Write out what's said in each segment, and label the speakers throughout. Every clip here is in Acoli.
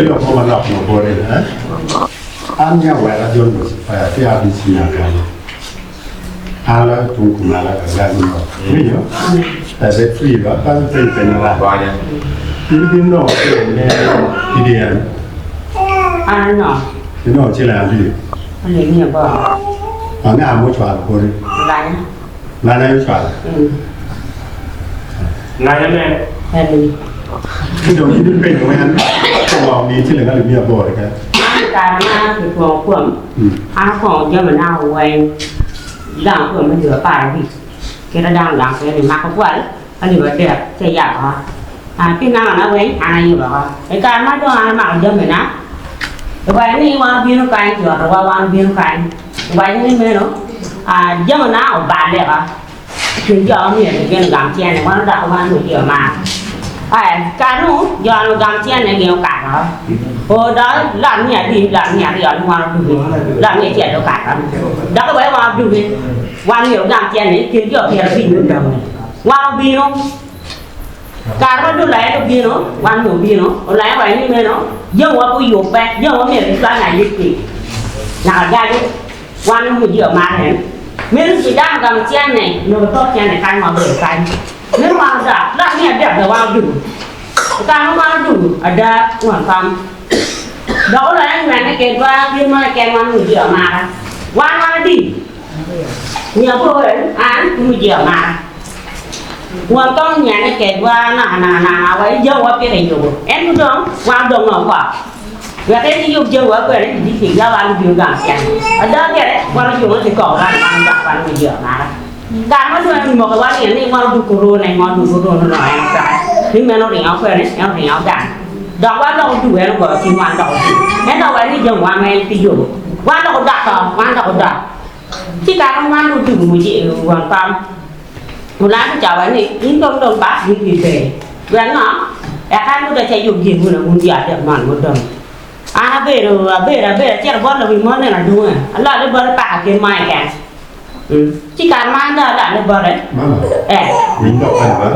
Speaker 1: Lok mo manok nyo bote ni, An nya weka John Josiah ki RDC nya kany. An loyo tung kumalo ka gang nyo. Iwinyo? Bed free ba, pe ipenyo peny marac. In ibin nongo ciling me PDM?
Speaker 2: An anongo.
Speaker 1: Inongo ciling adi?
Speaker 2: Alip miya aboro.
Speaker 1: Anga mucwalo boti?
Speaker 2: Lanya.
Speaker 1: Lanya aye ocwalo?
Speaker 3: Lanya me?
Speaker 2: Eni.
Speaker 1: Ci dong in ipenyo en pingo omiyi ciling alip miya aboro keken?
Speaker 2: Man i kare ma kikwongo kwom, an akwongo jamina weng gang kwom alip 15 kit ma dano gang kwede ni mako gwal alip adek ci ayabo oko ki nangona weng an ayubo oko. I kare ma dong an amako jamina owaco ni wan obino kany kiotowa wan obino kany owaco ni meno jamina oballe oko. Cwiny jo ma myero gigeno gam cene, wan odoko wan lutino mar. Ee, ka nongo jo ma gam cene gin okato, o dok lot me abic, lot me aryo ni wan odugi, lot me acel okato. Dok iweko wan odugi, wan myero wugam cene i kin jo 50 mudong-ngi. Wan obino, kare ma dul aye obino, wan myero obino, olanye wa ni meno, jamiwa pe oyubbe, jamiwa myero gicwal nayibgi naka gaco. Wan nongo jo mar en. Meno ci dano gamo cene nyo tok cene kany ma obedo kany. Meno wan odak lak me adek bene wan odugu. I kare ma wan odugu ada wan pam. Dok oloyo anywene kedwa kit mo keken wan nongo jo amara. Wan wan adi? Nyo aboro an nongo jo amara. Wan kong onywene kedwa naka naka naka wa i jawa pire i lobo. En pud dong wan odong oko. Wek en iyub jamiwa kwede i distrik ya wan obino gang cene. Ada gire, wan ocungo ki koko wan wan dok wan wi jo amara. Kare ma dong en omokowa ni ni wan odug korone, wan odug korone onongo en peke. Ni meno oringo kwene, en oringo gang. Dok wan dok odugo en ogoyo cim wan dok odugo. En dok owaco ni jami wan ma en pe yubo. Wan dok odok to, wan dok odok. Ci kare ma wan dong odugo wang pam, Olan ocawa ni, In dong dong ba, in wi ber. Wek ngo? Eka an guda ca yub gin wun wun jo adek man mudong. An abedo, abedo, abedo, acito bot lawi mo neno adunge, alolle bote paka kit mo keken. Ci kare ma an dong alolle bote,
Speaker 1: Mama,
Speaker 2: eh.
Speaker 1: winy lok meno ba?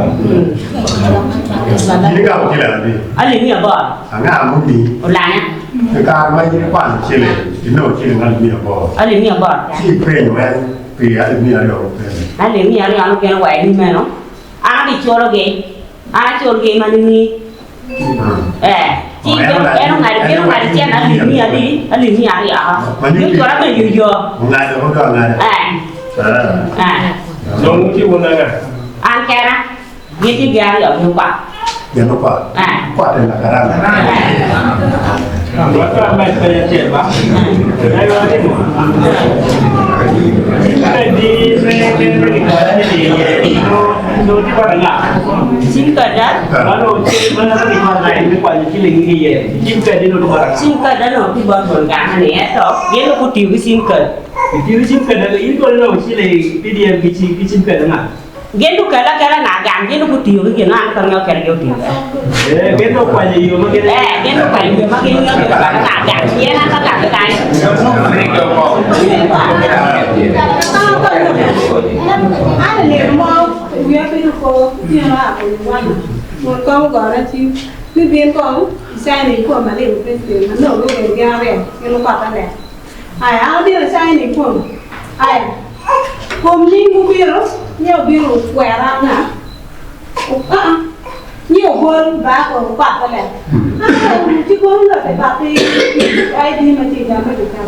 Speaker 1: In igamo ciling adi?
Speaker 2: Alip miya aboro.
Speaker 1: Anga mumiyi?
Speaker 2: Olanya.
Speaker 1: I kare ma in ikwano ciling, inongo ciling alip miya aboro.
Speaker 2: Alip miya aboro keken.
Speaker 1: Ci ipenyo en pi alip miya aryo mukene.
Speaker 2: Alip miya aryo mukene wa i meno. An abiculogi, an aculgi ma nining? Ee, ci en ongado en ongado cente alip miya adi? Alip miya aryo. Gucula me yoyo. Ee, ee.
Speaker 3: Dong wutye wun anga?
Speaker 2: An kena, gin tye gin aryo gin okwat. Ee. Cim kada? Cim kada nongo tye bot won gang ni ento gin dong gutiyo ki cim kad. Gin lukelo akela na gang gin gutiyo ki gin an pe angeyo kit ma gin otiyo kwede. Ee, gin lukwanyo yo ma gin ngeyo kit ma na gang pien an pe agamo kany.
Speaker 4: Kom nying obino, nye obino okwera anga, aa, nye obol ba okwata le. Aa, ci kono lote bati ID ma tye i jam me dukan.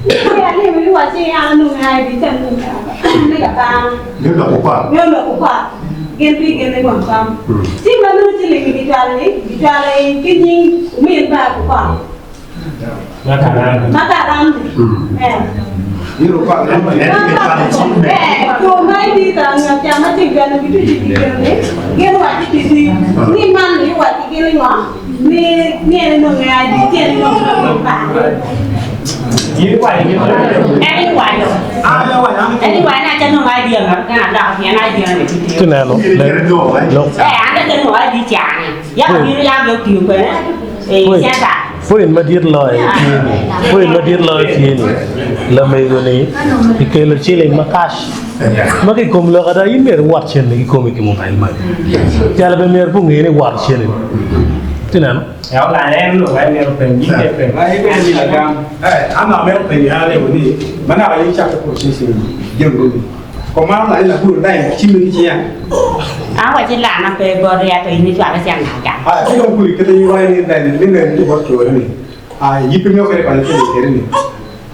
Speaker 4: Ni alimo ni waci an anongo ID ci anongo me kabana.
Speaker 1: Nyo lok okwat.
Speaker 4: Nyo lok okwat. Gin pi gin ni wang tam. Ci ma nongo ciling gicwalo ni, gicwalo i ki nying omin ba okwat. Ma karan-ni. Two ma idita ngat ca ma tye geno ki tuci ki geno ni gin wacci titi ni man ni wacci gin ni ngo ni ni en nongo ID ci en nongo nongo pa.
Speaker 2: En iwaco. En iwaco ni aca nongo ID angat kene adoko pien ID eno ni tye.
Speaker 5: Ci neno lok.
Speaker 2: Eh, an aca nongo ID ca ni. Yaka bino yam gin otiyo kwede.
Speaker 5: Pwony madit loyo tye ni, pwony madit loyo tye ni, lamego-ni kikelo ciling ma cash ma ki i kom lok ada in myero iwot cente kikomi ki mobile money. Calo pe myero pe onge ni iwoto cente. Ti neno?
Speaker 6: An amito penyo an aryo ni manaka aye icako processing jami moni ko mano lain laburu lain cimi ki cinga.
Speaker 2: An waci lana pe bot ryeko in icwalo cen na gang.
Speaker 6: Aya ci dong kuli kite in iwaco ni lain ni lain tye bot cwari ni aya yibbe me okene kwanyo cene kede ni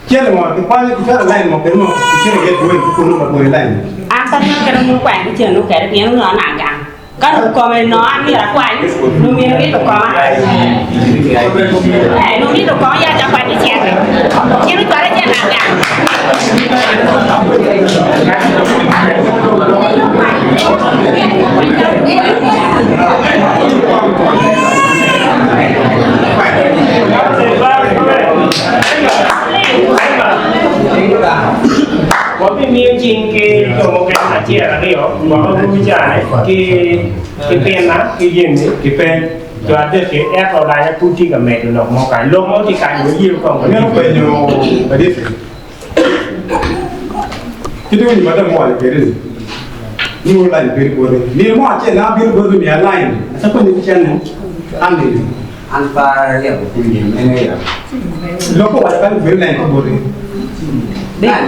Speaker 6: cene ngo ki kwanyo ki cwalo lain mo kede mo ki cene get wen ki kunu ma kuni lain.
Speaker 2: An pe angeyo kite ma okwanyo ki cen okede pien onongo an agang. Ka dong kome nongo an myero akwany, nongo myero mito koma. Ee, nongo mito koma ya ca akwany ki cente. Cen ocwale cen agang.
Speaker 3: Wabimiyo cing ki jo mukene acel aryo wek orubi cane ki pinna ki jami ki peny jo adek-ki ento olanya pud tye ka medo lok mo kany lok mo tye kany waye kong
Speaker 6: Amito penyo ladit-ti, kit winyo ma dong owaco kwede-ni, ni wun lain bedo boti. Nino mo acel an abino boti omiya lain, acakonyi ki cente, an nini.
Speaker 7: An pe aryeko pwonye meno ya.
Speaker 6: Lok owaco kany obedo lain pe boti. An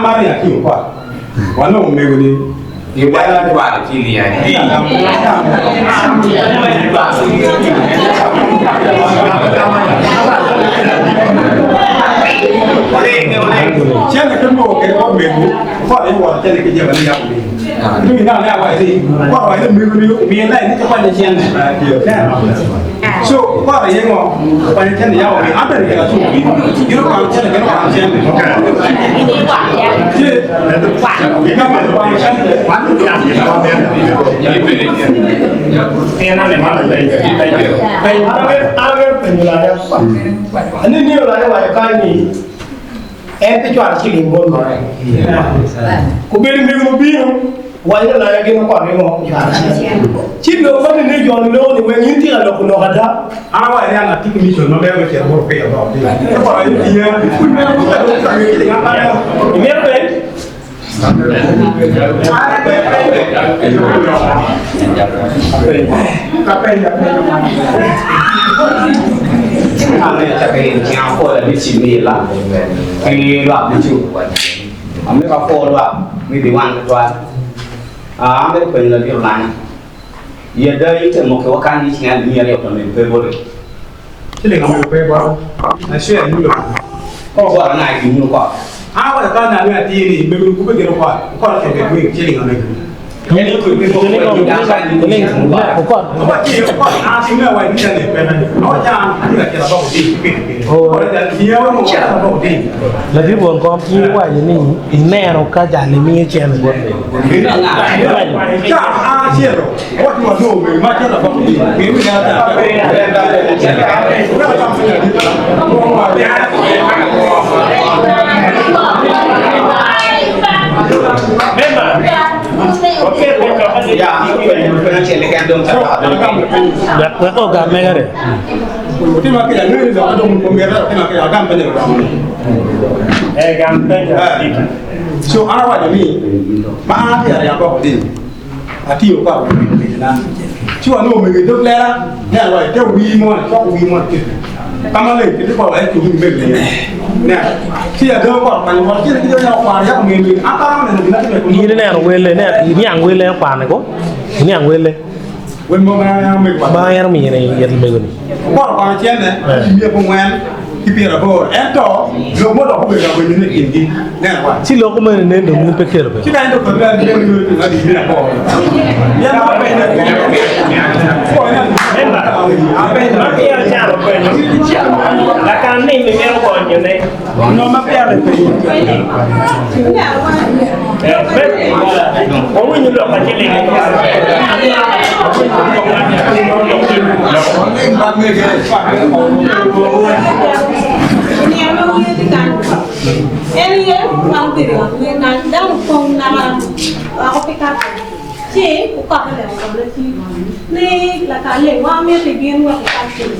Speaker 6: ma ryek ki okwat, wanongo omego-ni. Cente pe moko kede bot mego, okot aye owoto cente ki jeba ni yako mego. Dong ineno ni awaco ni okot owaco ni mego ni omiye lain ni ci kwanye cente. So okot aye ngo okwanyo cente yako mego an bene kela cuko gin gin okwano cente gin okwano cente. Ci
Speaker 3: En pe cwalo ciling bot more. Obedo mego mubino, waco ni olanya gin okonye ngo ocwalo ciling. Ci lok ma nene jo ni loko ni weng in tika loko lok ada?
Speaker 6: An awaco ni an atye ki mission maber me cito bot Opiyo dok tye. Ento kore aye tiya. Pud meno pud ka dong cwalo ciling an pe aneno.
Speaker 3: Imito bed?
Speaker 6: Ciling omego pe bota. Acel nyulo. An awaco ka nanu atir ni mego ni kubbe gin okot. Okot ocito ke gweng ciling omego. Okot ci okot an ci me awaco ni cale pe. Awaco an atye ka cito aboko ding pili pili. Okot aja niye wa mo aboko ding.
Speaker 5: Ladit won kom in iwaco ni ineno ka jal-li miyo cente bot mego.
Speaker 6: Ca an acito awaco ni wanongo mego ma acito aboko ding. Mego ni ata.
Speaker 5: Wek ogam mega de.
Speaker 6: So an awaco ni ma an atye ariya boko ding atiyo kwa ci wanongo mego i dog lela ne awaco te wii mo ni coko wii mo ni ka maleng kiti kwa wae cugi mego ni ne ci ado kwa kwanyo kwa ci ki jo ya kwa ya ngi ngi an kara neno gina time
Speaker 5: In ineno wele, iniang wele en kwane ko? Iniang wele
Speaker 6: wel mo ma ya mego
Speaker 5: ma en omine it mego ni.
Speaker 6: Okoro kwano cente ki miya abongwen ki pyeraboro ento lok mo dok obedo ka winyo ni i kingi neno wa
Speaker 5: Ci lok meno nen dong in pe kelo
Speaker 6: ci ka en dok kelo en bene nyo ni adi miya aboro pien ma penyo
Speaker 3: Lakan ni mimito konyone.
Speaker 6: No ma peya kipenyo.
Speaker 3: Wawinyo lok pa ciling.
Speaker 4: En ye wan obedo i ot wer kany, dano opong naka woko pi kaka. Ci. Ukotte lek okone ci ni lakal ling wa miti gin wek ikat ceng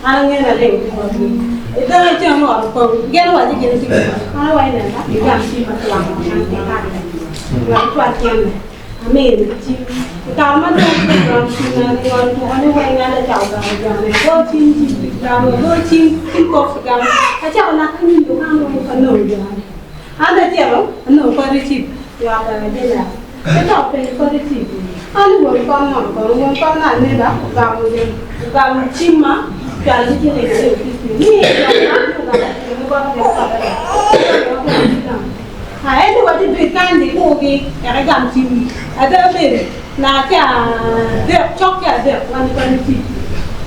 Speaker 4: an angeyo ni aling ki botgi idongo iceng me ot opong gin owaco gin tye ki an awaco ni enta igam cim atwang an ki kare wek icwal cente amin cim i kare ma dong gam cim na ni ngol tuko ni weng an acako gamo jone go cim cim gamo go cim cim kok gamo acako lak anyim kan weng anongo jone An acito anongo kor ricit i ot Ajela. Pe dok openyo kor ricit an ni won kom nono kono won kom na aneba ogamo gin ogamo cimma ocwalo ki ciling aryo ki pipi ni dok an ogamo ciling bota gin okote dok a ento wa ti bed kany di kugi eka igam cimmi ada bedo naka ca adek cok ca adek wan i kor ricit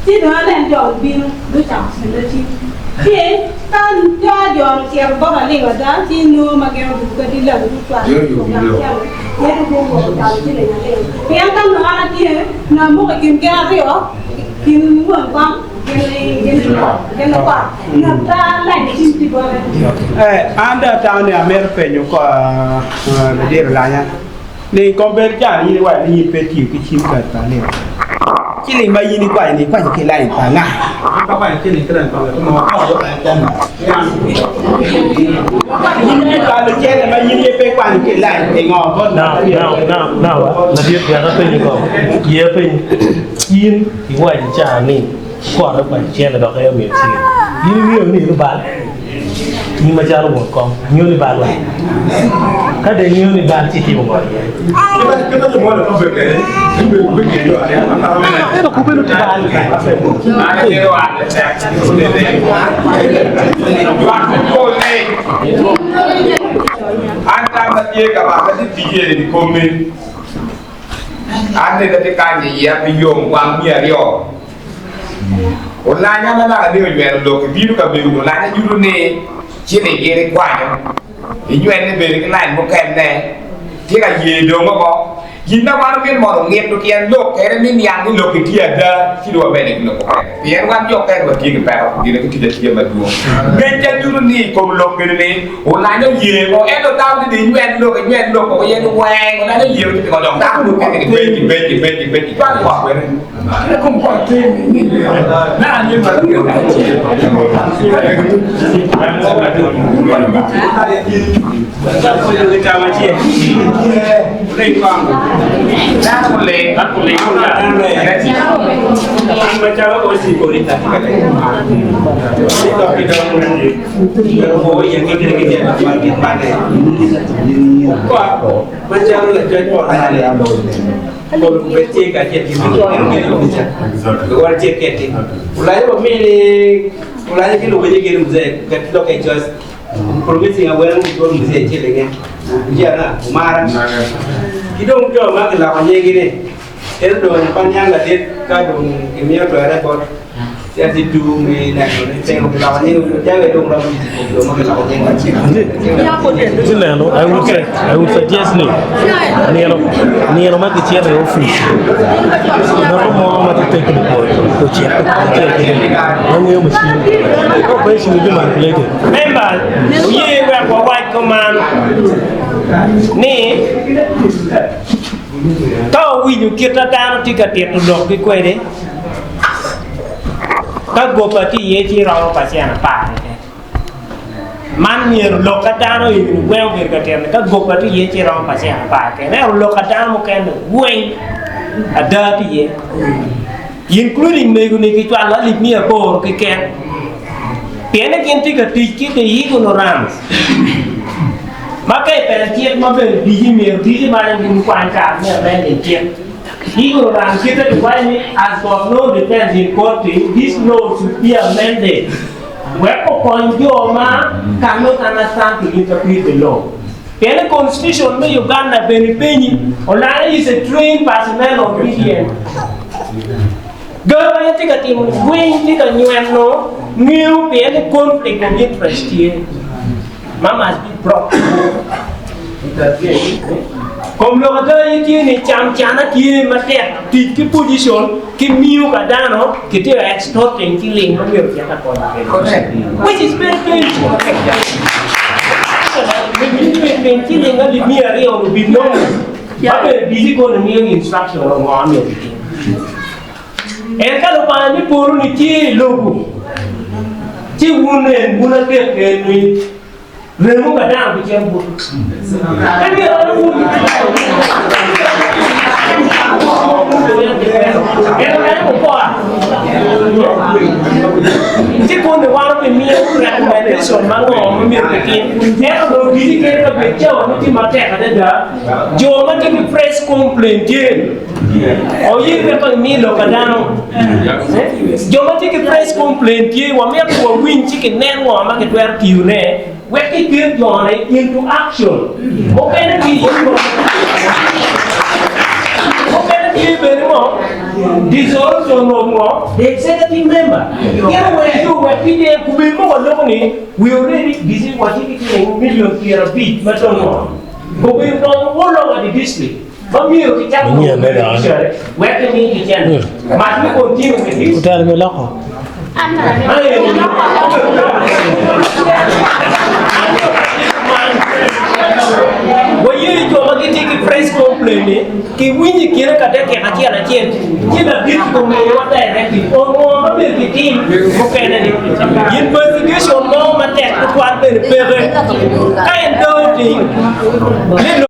Speaker 4: ci dong anen jo obino gucako cella cim ci Ka jo jo ocito bot alim ada, ci inongo ma gin odugo kwede ki lago gucwalo ogamo cente, meno guwok ocwalo ciling alim. Pien ka nongo an atye, nongo amoko i kin gin aryo, kin won kom gin lukwat, nongo pe aleny cim tye bote.
Speaker 6: An dong atamo ni amito penyo ladit Olanya ni kombeddi ca in iwaco ni in pe itiyo ki cim kad pa alip ciling ma in ikwanyo ni ikwanyo ki lain pa anga? In icwalo cente ma in aye pe ikwanyo ki lain pingo bot
Speaker 5: Now, now, now, now, ladit wek apenyi kong. Ye apenyi. In iwaco ca ni kote okwanyo cente dok en omiyo ciling. In ingeyo ni lubal? In macalo won kom, ingeyo ni bal wa? Ka dong ingeyo ni bal, ci itimo ngo iye? Ento kubbe nongo tye bal.
Speaker 8: An tam ma tye ka maka tye tic eni i komi. An bene atye kany i iya pi yom wang miaryo. Olanya ma naka ni onyweno lok ibino ka mego olanya nyuto ni ciling gin ikwanyo inywene bene ki line mukene tye ka ye dong oko gin ma wan omito mondo ongito tyen lok kene mi niang ni lok tye ada ci dong wamede ki lok mukene pien wan jo kene watye ki peko gine ki tic atiya madwong ngec nyuto ni i kom lok eni ni Olanya oye ko ento dano ni inywen lok inywen lok ko yen weng olanya oye ko ci dok dano mukene ki penji penji penji penji cwalo lwak wene
Speaker 6: Ki dong jo ma kiloko nyinggi-ni, ento dong pe aniang ladit ka dong kimiyo twere bot CIC2 me neno ni pingo kiloko nying jami dong romo tic i kom jo ma kiloko nying
Speaker 5: Ci neno, I would, say, I would suggest ni nino, nino ma kicito i opic ngat mo ma tye technical ocit kacel ki ma ngeyo machine operation will be manipulated.
Speaker 3: Members, wuye wek wawac kuman ni Ka owinyo kit ma dano tye ka tito lokgi kwede, ka goba tye iye ci romo pacen apar keken. Man myero lok ka dano eni weng obedo ka tito ni ka goba tye iye ci romo pacen apar keken. Ento lok ka dano mukene weng ada tye iye including mego-ni kicwalo alip miya aboro keken pien ni gin tye ka tic ki the ignorance. Ma ka i pen cik ma bene dici myero dici man en gin kwany kare me amending cik. Ignorant kite ki waco ni has got no defense in court this law should be amended wek okony jo ma cannot understand to interpret the law. Pien i constitution me Uganda bene penyi Olanya is a trained personnel of BDM. Garo ma en tye ka timo ni weng tye ka nyweno ngeyo pien ni conflict of interest tye. Ma must be brought to book. Kom lok ada aye tye ni cam cana tye matek tic ki position ki miyo ka dano ki tye ka extorting ki ling ma myero ocit ka konyo kwede which is very painful. Piny ciling alip miya aryo obinongo. Ma bene DC kono miyo instruction ngo ma myero kitim. En ka Lubanga me polo ni tye i lobo, ci wun en wun adek kenwi remo pa dano bicen butu. Pe myero wun Ci kun ni wan obimiyo recommendation ma ngo ma myero kitim. Ento dong giti kene ka bed cawa ma tye matek adada, jo ma tye ki press complaint tye Oyik wek imi lok pa dano. Jo ma tye ki press complaint tye wamito wawiny ci kinen ngo ma kitwero tiyone wek kiket jone into action. Mukene tye mukene tye bene ngo dissolution of ngo the executive member. Gin wek yo wek kide kubed mo waloko ni we already busy watye ki ciling million 50 ma dong ngo obedo dong all over the district.
Speaker 5: Otelo me loko.
Speaker 3: Waye jo ma gitye ki press complaint ni kiwinyo i kine ka dakika acel acel ci ladit omiyowa directive ongo ma myero kitim mukene ni investigation mo matek tutwal bene peke ka en dong otim.